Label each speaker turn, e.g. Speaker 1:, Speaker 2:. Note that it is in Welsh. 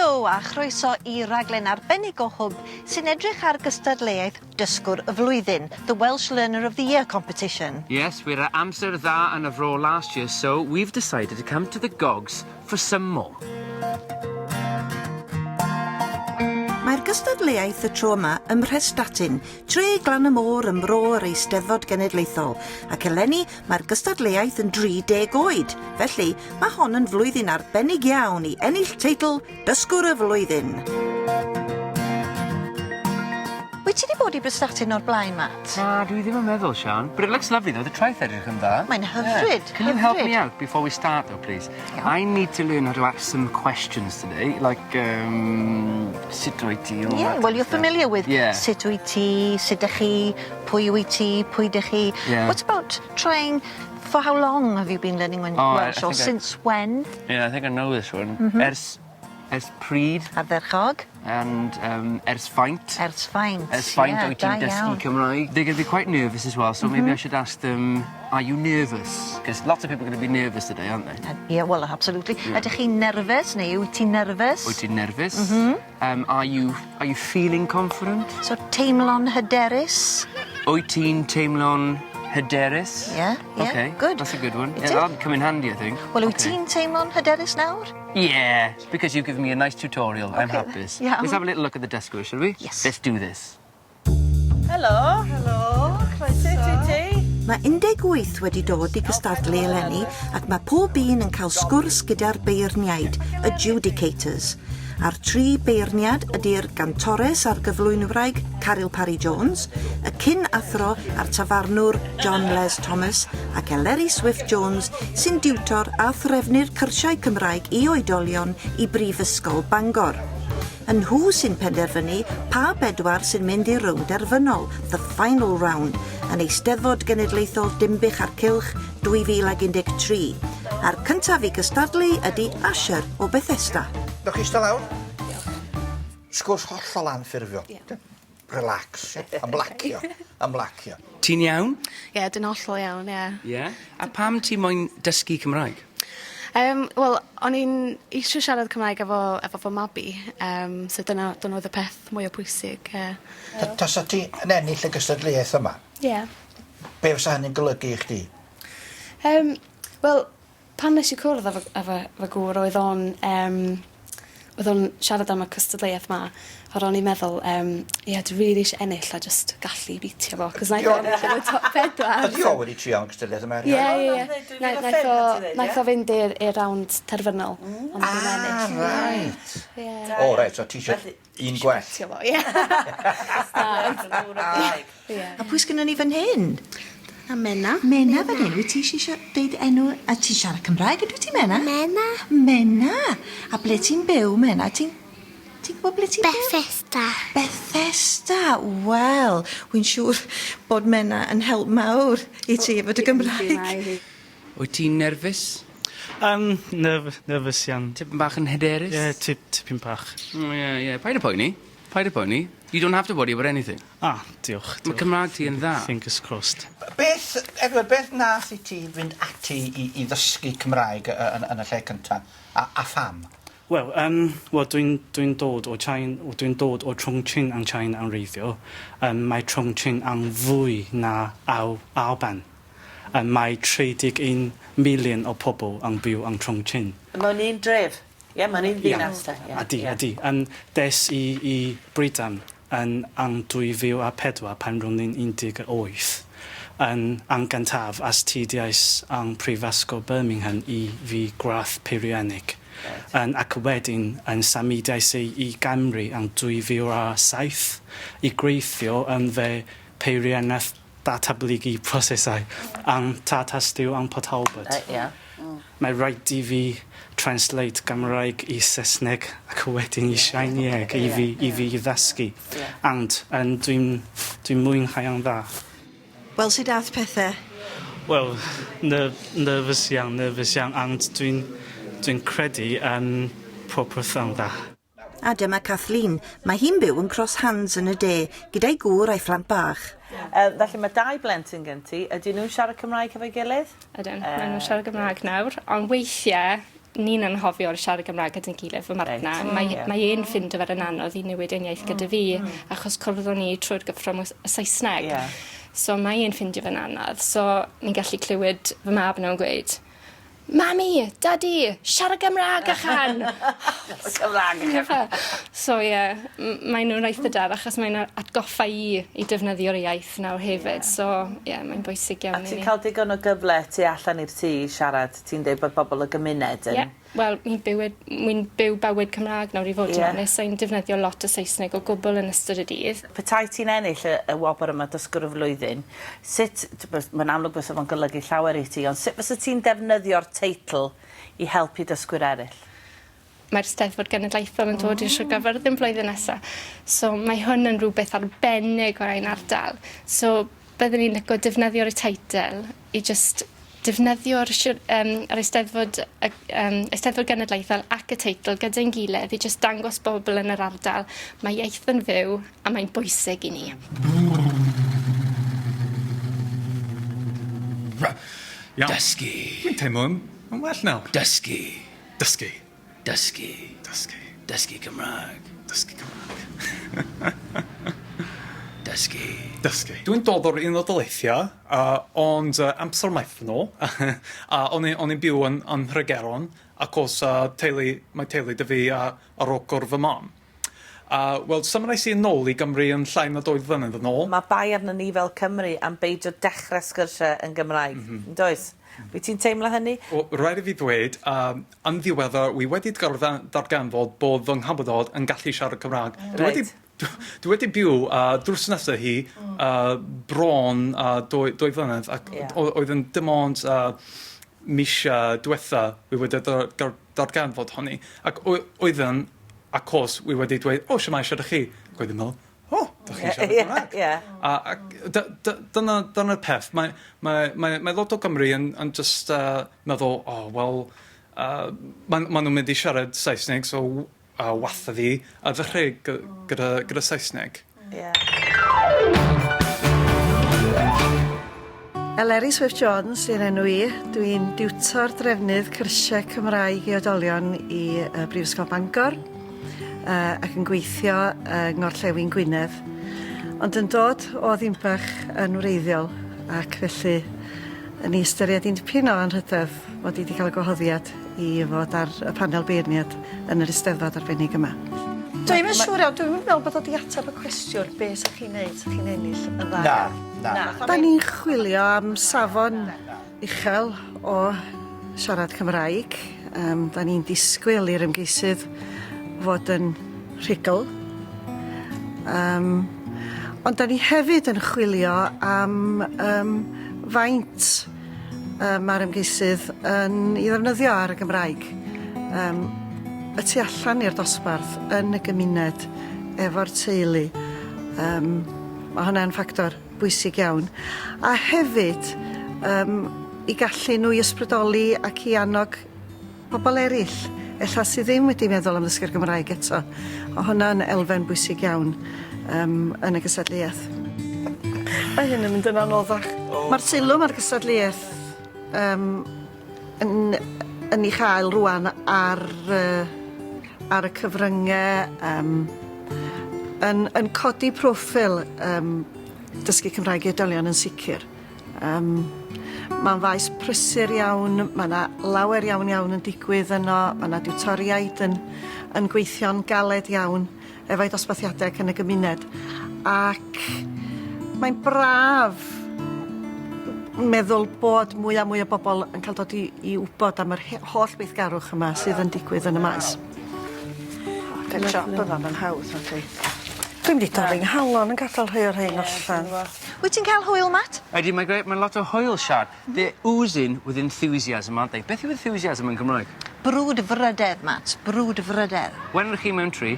Speaker 1: Helo a chroeso i raglen arbennig o Hwb sy'n edrych ar gystadleuaeth Dysgwr y Flwyddyn, the Welsh Learner of the Year competition.
Speaker 2: Yes, we had amser dda yn y fro last year, so we've decided to come to the Gogs for some more.
Speaker 1: Mae'r gystadleuaeth y tro yma ym Mhrestatyn, tre glan y môr ym mro yr Eisteddfod Genedlaethol, ac eleni mae'r gystadleuaeth yn 30 oed, felly mae hon yn flwyddyn arbennig iawn i ennill teitl Dysgwr y Flwyddyn. Wyt ti 'di bod i Brestatyn o'r blaen, Matt?
Speaker 2: Na, dwi ddim yn meddwl, Sian. But it looks lovely though, the traeth edrych yn dda.
Speaker 1: Mae'n hyfryd,
Speaker 2: yeah. Can you help me
Speaker 1: hyfryd.
Speaker 2: out before we start though, please? I need to learn how to ask some questions today, like, um, sut wyt ti? all
Speaker 1: Yeah,
Speaker 2: that
Speaker 1: well
Speaker 2: type
Speaker 1: you're
Speaker 2: of stuff.
Speaker 1: familiar with
Speaker 2: Yeah.
Speaker 1: sut wyt ti, sut dych chi, pwy wyt ti, pwy dych chi.
Speaker 2: Yeah.
Speaker 1: What about trying for how long have you been learning Wen-
Speaker 2: Oh, I-
Speaker 1: Welsh
Speaker 2: I
Speaker 1: or
Speaker 2: think I-
Speaker 1: since when?
Speaker 2: Yeah, I think I know this one.
Speaker 1: Mm -hmm.
Speaker 2: Ers ers pryd
Speaker 1: Ardderchog.
Speaker 2: and um, ers faint.
Speaker 1: Ers faint.
Speaker 2: Ers faint
Speaker 1: yeah,
Speaker 2: wyt ti'n
Speaker 1: da
Speaker 2: dysgu
Speaker 1: iawn.
Speaker 2: Cymraeg? They're going to be quite nervous as well, so mm -hmm. maybe I should ask them, are you nervous? Because lots of people are going to be nervous today, aren't they?
Speaker 1: Uh, yeah, well, absolutely. Yeah. Ydych chi'n nerfus neu wyt ti'n nerfus?
Speaker 2: Wyt ti'n nerfus? Mm -hmm. um, are you are you feeling confident?
Speaker 1: So teimlo'n hyderus?
Speaker 2: Wyt ti'n teimlo'n hyderus?
Speaker 1: Yeah, yeah,
Speaker 2: Okay,
Speaker 1: good.
Speaker 2: That's a good one.
Speaker 1: It
Speaker 2: Yeah,
Speaker 1: is.
Speaker 2: that'll come in handy, I think.
Speaker 1: Wel, wyt
Speaker 2: Okay.
Speaker 1: ti'n teimlo'n hyderus nawr?
Speaker 2: Yeah, because you've given me a nice tutorial. I'm
Speaker 1: Okay.
Speaker 2: hapus.
Speaker 1: Iawn.
Speaker 2: Let's have a little look at the desk, shall we?
Speaker 1: Yes.
Speaker 2: Let's do this.
Speaker 3: Helo. Helo. Croeso. Sut wyt ti?
Speaker 1: Mae 18 wedi dod i gystadlu eleni ac mae pob un yn cael sgwrs gyda'r beirniaid, adjudicators. A'r tri beirniad ydy'r gantores a'r gyflwynwraig Caryl Parry Jones, y cyn athro a'r tafarnwr John Les Thomas ac Eleri Swift Jones sy'n diwtor a threfnu'r cyrsiau Cymraeg i oedolion i Brifysgol Bangor. Y nhw sy'n penderfynu pa bedwar sy'n mynd i'r rownd derfynol, the final round, yn Eisteddfod Genedlaethol Dinbych a'r Cylch 2013. A'r cyntaf i gystadlu ydy Asher o Bethesda.
Speaker 4: Dewch i ista lawr. Sgwrs hollol anffurfiol.
Speaker 5: Ie.
Speaker 4: Relax. Ymlacio. Ymlacio.
Speaker 2: Ti'n iawn?
Speaker 5: Ie, dwi'n hollol iawn, ie.
Speaker 2: Ie? A pam ti moyn dysgu Cymraeg?
Speaker 5: Yym wel o'n i'n eisio siarad Cymraeg efo efo fy mabi yym so dyna dyna oedd y peth mwya pwysig ie.
Speaker 4: Ta- Tasa ti yn ennill y gystadleuaeth yma?
Speaker 5: Ie.
Speaker 4: Be' fysa hynny'n golygu i chdi?
Speaker 5: Yym wel Pan nes i cwrdd efo efo fy gŵr oedd o'n yym oedd o'n siarad am y cystadleuaeth 'ma a ro'n i'n meddwl yym ie dwi rili isie ennill a jyst gallu beatio fo 'c'os naeth o ennill yn y top pedwar.
Speaker 4: Ydi o wedi trio am cystadleuaeth yma
Speaker 5: Ie
Speaker 4: erioed?
Speaker 5: ie ie. Naeth naeth o naeth o fynd i'r i'r rownd terfynol. Ond ddim ennill.
Speaker 4: Ah reit.
Speaker 5: Ie.
Speaker 4: O reit so ti isio un gwell.
Speaker 5: Beatio fo ie. Na ond Ie.
Speaker 1: A pwy sgynnon ni fan hyn?
Speaker 5: A Menna.
Speaker 1: Menna fan hyn. Wyt ti isio deud enw a ti'n siarad Cymraeg ydwyt ti Menna?
Speaker 6: Menna.
Speaker 1: Menna. A ble ti'n byw Menna? Ti'n ti'n gwybod ble ti'n byw?
Speaker 6: Bethesda.
Speaker 1: Bethesda. Wel, wy'n siŵr bod Menna yn help mawr i ti efo dy Gymraeg.
Speaker 2: Wyt ti'n nerfus?
Speaker 7: Yym nerf- nervous iawn.
Speaker 2: Tipyn bach yn hyderus?
Speaker 7: Ie tip- tipyn bach.
Speaker 2: O ie ie paid â poeni. Paid â poeni. You don't have to worry about anything.
Speaker 7: Ah diolch.
Speaker 2: Ma' Cymra'g ti yn dda.
Speaker 7: Fingers crossed.
Speaker 4: Beth Edward beth nath i ti fynd ati i i ddysgu Cymraeg yy yn yn y lle cynta a a pham?
Speaker 7: Wel yym wel dwi'n dwi'n dod o China w- dwi'n dod o Chongqing yn China yn wreiddiol. Yym mae Chongqing yn fwy na Al- Alban. Yym mae 31 miliwn o pobl yn byw yn Chongqing.
Speaker 3: Mewn un dref? Ie mae'n un ddinas de. Ie.
Speaker 7: Ydi ydi. Yym des i i Brydain yn yn 2004 pan ro'n i'n 18. Yn yn gyntaf astudiais yn Prifysgol Birmingham i fy gradd peirianneg.
Speaker 3: Reit.
Speaker 7: Yn ac wedyn yn symudiais i i Gymru yn 2007 i gweithio yn fy peiriannydd datablygu prosesau yn Tata Steel yn Port Talbot.
Speaker 3: Reit ie.
Speaker 7: Mae rhaid i fi translate Gymraeg i Saesneg ac wedyn i Siainieg i fi i fi i ddysgu. Ond yn dwi'n dwi'n mwynhau o'n dda.
Speaker 1: Wel sud ath pethe?
Speaker 7: Wel ner- nervous iawn nervous iawn ond dwi'n dwi'n credu yym popeth yn dda.
Speaker 1: A dyma Kathleen. Mae hi'n byw yn Cross Hands yn y de, gyda'i gŵr a'i phlant bach.
Speaker 3: Yy felly mae dau blentyn gen ti. Ydyn nhw'n siarad Cymraeg hefo'i gilydd?
Speaker 8: Ydyn, maen nhw'n siarad Gymraeg nawr, ond weithiau
Speaker 5: Ni'n anghofio siarad Gymraeg gyda'n gilydd fy martna.
Speaker 3: Reit.
Speaker 5: Mae
Speaker 3: Ie.
Speaker 5: mae e'n ffindo fe'n anodd i newid ein iaith gyda fi achos cwrddon ni trwy'r gyfrwng y S- y Saesneg.
Speaker 3: Ie.
Speaker 5: So mae e'n ffindio fe'n anodd. So ni'n gallu clywed fy mab nawr yn gweud Mami, Dadi, siarad Gymraeg ychan!
Speaker 3: Cymraeg ychan!
Speaker 5: So ie, m- mae nhw'n eitha dal achos mae'n atgoffa i i defnyddio'r iaith nawr hefyd. So ie, mae'n bwysig
Speaker 3: A
Speaker 5: iawn i
Speaker 3: ti'n
Speaker 5: ni.
Speaker 3: cael digon o gyfle tu allan i'r tŷ i siarad? Ti'n deud bod bobl y gymuned yn...
Speaker 5: Ie, wel, ni'n bywyd, wi'n byw bywyd Cymraeg nawr i fod yn
Speaker 3: Ie.
Speaker 5: onest. Sai'n defnyddio lot o Saesneg o gwbl yn ystod y dydd.
Speaker 3: Petai ti'n ennill y, y wobr yma dysgwr y flwyddyn, sut, mae'n amlwg fysa fo'n golygu llawer i ti, ond sut fysa ti'n defnyddio'r teitl i helpu dysgwyr eraill?
Speaker 5: Mae'r Steddfod Genedlaethol yn dod i'r Sir Gaerfyrddin flwyddyn nesa. So mae hwn yn rhywbeth arbennig o'r ein ardal. So byddwn i'n licio defnyddio'r teitl i just defnyddio'r sir- yr Eisteddfod y Eisteddfod Genedlaethol ac y teitl gyda'n gilydd i just dangos bobl yn yr ardal mae iaith yn fyw a mae'n bwysig i ni.
Speaker 6: Iawn.
Speaker 2: Dysgu.
Speaker 6: Dwi'n teimlo yn yn well nawr.
Speaker 2: Dysgu.
Speaker 6: Dysgu.
Speaker 2: Dysgu.
Speaker 6: Dysgu.
Speaker 2: Dysgu Cymraeg.
Speaker 6: Dysgu Cymraeg.
Speaker 2: Dysgu.
Speaker 6: Dysgu. Dwi'n dod o'r Unol Daleithiau, ond amser maith yn ôl, a o'n i- o'n i'n byw yn, yn Nhregaron, acos teulu, mae teulu 'da fi ar ochr fy mam. Wel, symudais i yn ôl i Gymru yn llai na 2 flynedd yn ôl.
Speaker 3: Mae bai arnon ni fel Cymry am beidio dechrau sgyrsiau yn Gymraeg, mm -hmm. does? Wyt ti'n teimlo hynny?
Speaker 6: Wel, rhaid i fi ddweud, yn ddiweddar, wi wedi darganfod bod fy nghymydog yn gallu siarad Cymraeg. Dwi wedi, dwi wedi byw drws nesaf hi bron 2 flynedd, ac oedd yn dim ond mis diwetha wi wedi darganfod hynny. Ac oedd yn, acos wi wedi dweud, "O, shwmae, siarad chi?" Ac oedd yn meddwl, "O, dych chi'n siarad Cymraeg." Ac dyna'r peth, mae lot o Gymru yn just meddwl, "O, oh, wel, ma nhw'n mynd i siarad Saesneg, so watha fi, a ddechrau gyda Saesneg."
Speaker 8: Eleri Swift Jones sy'n enw i. Dwi'n diwtor drefnydd cyrsiau Cymraeg i oedolion i Brifysgol Bangor ac yn gweithio yng Ngorllewin Gwynedd. Ond yn dod o Ddinbych yn wreiddiol ac felly yn ei ystyried hi'n dipyn o anrhydedd mod i wedi cael y gwahoddiad i fod ar y panel beirniad yn yr Eisteddfod arbennig yma. Dwi'm yn siŵr iawn, dwi'm yn meddwl bod o 'di ateb y cwestiwn be' 'sa chi'n neud 'sa chi'n ennill yn dda
Speaker 4: Na,
Speaker 8: iawn.
Speaker 4: na.
Speaker 8: Da ni'n chwilio am safon uchel o siarad Cymraeg. Da ni'n disgwyl i'r ymgeisydd fod yn rhugl. Ond da ni hefyd yn chwilio am faint mae'r ymgeisydd yn ei ddefnyddio ar y Gymraeg. Y tu allan i'r dosbarth, yn y gymuned, efo'r teulu. Mae hwnna'n ffactor bwysig iawn. A hefyd, i gallu nhw i ysbrydoli ac i annog pobl eraill, ella sydd ddim wedi meddwl am ddysgu'r Gymraeg eto. O hwnna'n elfen bwysig iawn yn y gystadleuaeth. Mae hyn yn mynd yn anoddach. Mae'r sylw mae'r gystadleuaeth yn ei chael rwan ar y cyfryngau, yn codi proffil dysgu Cymraeg i oedolion yn sicr. Mae'n faes prysur iawn, mae yna lawer iawn iawn yn digwydd yno, mae yna diwtoriaid yn gweithio'n galed iawn efo'i dosbarthiadau ac yn y gymuned. Ac mae'n braf meddwl bod mwy a mwy o bobl yn cael dod i wybod am yr holl weithgarwch yma sydd yn digwydd yn y maes. Good job yma, mae'n hawdd, nadi? Dwi'n mynd i dorri 'nghalon yn gadael rhai o'r rhain allan.
Speaker 1: Wyt ti'n cael hwyl, Matt?
Speaker 2: Ydy, mae'n grêt, mae'n lot o hwyl, Sian. They're oozing with enthusiasm, aren't they? Beth yw enthusiasm yn Cymraeg?
Speaker 1: Brwdfrydedd, Matt. Brwdfrydedd.
Speaker 2: When ydych chi mewn 3,